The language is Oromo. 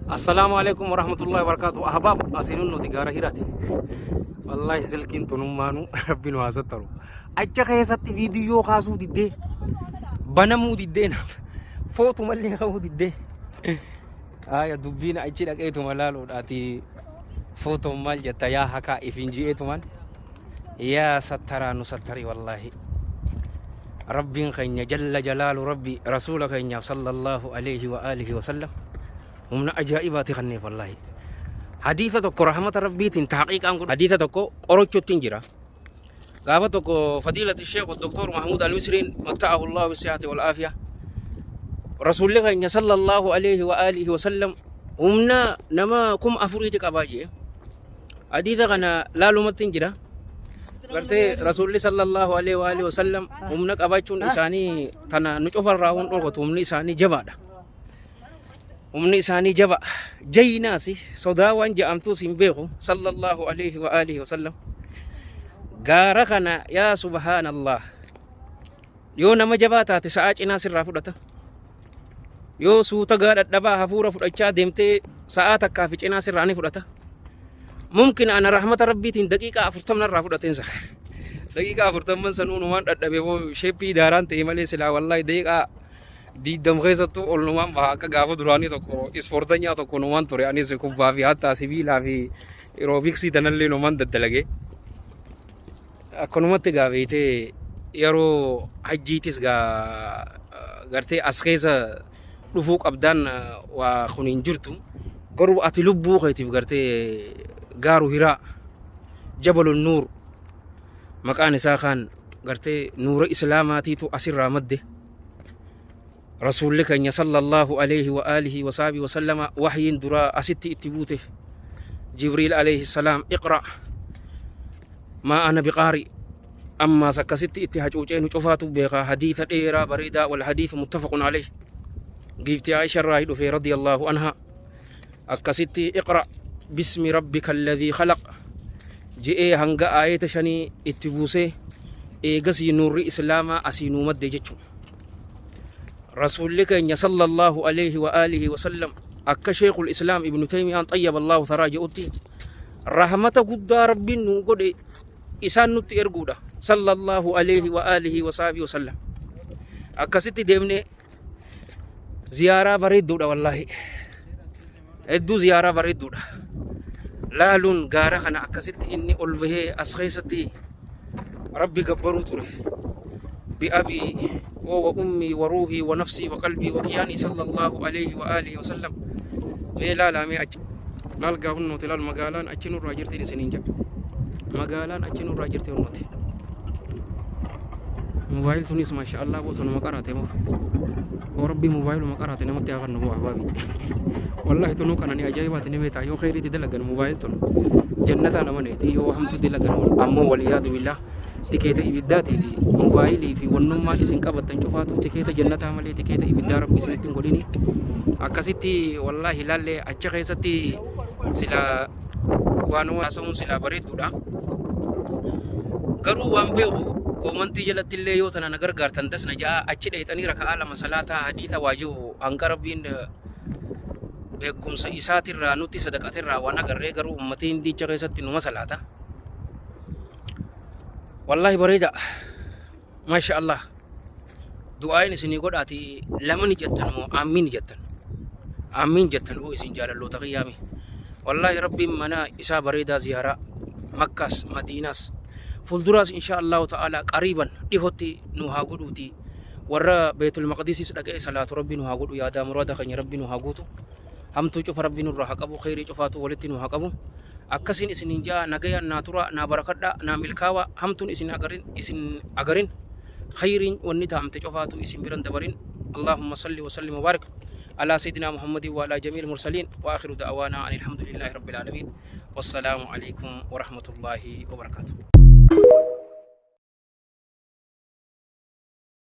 Assalaamu alaikum warahmatullahi wabarakatuh. Ahbaab asiinun nuti gaara hiraati. Wallaahi silkiin tunummaanuu rabbi nu haa sattaru. Acha keessatti viidiyoo kaasuu diddee banamuu diddee naaf footumallee ka'uu diddee. Aya dubbiin achi dhaqeetuma laaluudhaati footoon maal jetta yaa hakaa ifin ji'eetumaan yaa sattaraa nu sattari wallaahi. Rabbiin keenya jalla jalaalu rabbi rasuula keenyaaf sallallahu alaihi wa alihi wa sallam humna ajaa'ibaati kanneef wallaahi. Hadiisa tokko rahmata rabbiitiin tahqiiqaan godhu hadiisa tokko qorachuutti hin jira. Gaafa tokko fadiilati sheekh Dr. Mahmud Al-Misriin matta'ahu Allah bisihati wal aafiya. Rasuulli keenya sallallahu alaihi wa alihi wa sallam humna nama 4000ti qabaa jee. Hadiisa kana laalumatti hin jira. Gartee Rasuulli sallallahu alaihi wa alihi wa sallam humna qabaachuun isaanii tana nu cufarraa hin dhorkatu humni isaanii jabaadha. Humni isaanii jaba. Jaynaasi sodaa waan ja'amtuus hin beeku sallallahu alaihi wa alihi wa sallam. Gaara kana yaa subhaanallah. Yoo nama jabaa taate sa'aa cinaa sirraa fudhata. Yoo suuta gaa dhadhabaa hafuura fudhachaa deemtee sa'aa takkaa fi cinaa sirraa ni fudhata. Mumkin ana rahmata rabbiitiin daqiiqaa 40 narraa fudhateen sa. Daqiiqaa 40 sanuu numaan dhadhabe moo sheeppii daaraan ta'e malee silaa wallaahi daqiiqaa 20 keessattuu ol numaan baha akka gaafa duraanii tokko ispoortanyaa tokko numaan ture anis kubbaa fi hattaa sibiilaa fi iroobiksii tanallee numaan daddalage. Akkanumatti gaa beeytee yeroo hajjiitis gaa gartee as keessa dhufuu qabdaan waa kun hin jirtu. Garuu ati lubbuu keetiif gartee gaaru hiraa jabalun nuur maqaan isaa kaan gartee nuura islaamaatiitu asirraa madde. Rasuulli keenya sallallahu alaihi wa alihi wa sahbihi wa sallama wahyiin duraa asitti itti buute. Jibriil alaihi salaam iqra maa ana biqaari ammaas akkasitti itti hacuucee nu cufaatu beekaa hadiisa dheeraa bareedaa wal hadiisu muttafaqun alayh giiftii Aisha irraa dhufe radiyallahu anha akkasitti iqra bismi rabbika alladhii khalaq je'ee hanga aayata shanii itti buusee eegasii nuurri islaamaa asii nuu madde jechuudha. Rasuulli keenya sallallahu alaihi wa alihi wa sallam akka sheekul islaam ibnu taymiyaan xayyaba allahu taraa je'utti rahmata guddaa rabbiin nuu godhe isaan nutti erguudha sallallahu alaihi wa alihi wa sahbihi wa sallam akkasitti deemnee ziyaaraa bareedduudha wallaahi hedduu ziyaaraa bareedduudha laaluun gaara kana akkasitti inni ol bahee as keessatti rabbi gabbaruu ture bi'abii wa ummii wa ruuhii wa nafsii wa qalbii wa kiyaanii sallallahu alaihi wa alihi wa sallam mee laalaa mee achi laal gaa hunnooti laal magaalaan achi nurraa jirtiin isiniin jedha magaalaan achi nurraa jirti hunnooti Mobaayil tunis masha Allah boo tanuma qaraate moo. Oo rabbi mobaayiluma qaraate namatti haa kennu boo ahbaabi. Wallahi tunuu qananii ajaa'ibaati ni beektaa yoo kheyriitti dalagan mobaayil tun jannataa nama neeti yoo hamtuu dalagan ammoo waliyaadu billah tikeeta ibiddaatiiti mobaayilii fi wannummaan isin qabattan cufaatu tikeeta jannataa malee tikeeta ibiddaa rabbi isinitti hin godhini. Akkasitti wallahi laallee achi keessatti sila waanuma haasa'uun silaa bareedduudha. Garuu waan beeku koomantii jalatti illee yoo tana na gargaartan das na ja'a achi dheexanii raka'aa lama salaataa hadiisa waajibu hanga rabbiin beekumsa isaatirraa nutti sadaqatirraa waan agarree garuu ummatii hindiicha keessatti numa salaata. Wallaahi bareeda. Masha Allah. Du'aayin isinii godhaati lama ni jettan moo aammiin jettan. Aammiin jettan oo isin jaalalloota kiyyaami. Wallaahi rabbiin mana isaa bareedaa ziyaaraa Makkaas Madiinaas fuulduraas insha Allahu ta'ala qariiban dhihootti nu haa godhuuti. Warra Beetul Maqdisiis dhaqee salaatu rabbi nu haa godhu yaadaa muraada keenya rabbi nu haa guutu. Hamtuu cufa rabbi nurraa haa qabu kheyrii cufaatu walitti nu haa qabu. Akkasiin isiniin ja'a nagayaan naa turaa naa barakadhaa naa milkaawaa hamtuun isin agarin isin agarin kheyriin wanni taamte cufaatu isin biran dabarin Allahumma salli wa sallim wa barik ala sayyidina Muhammadin wa ala jamiil mursaliin wa akhiru da'waanaa anil hamdulillahi rabbil aalamiin wassalaamu alaikum wa rahmatullahi wa barakaatuh.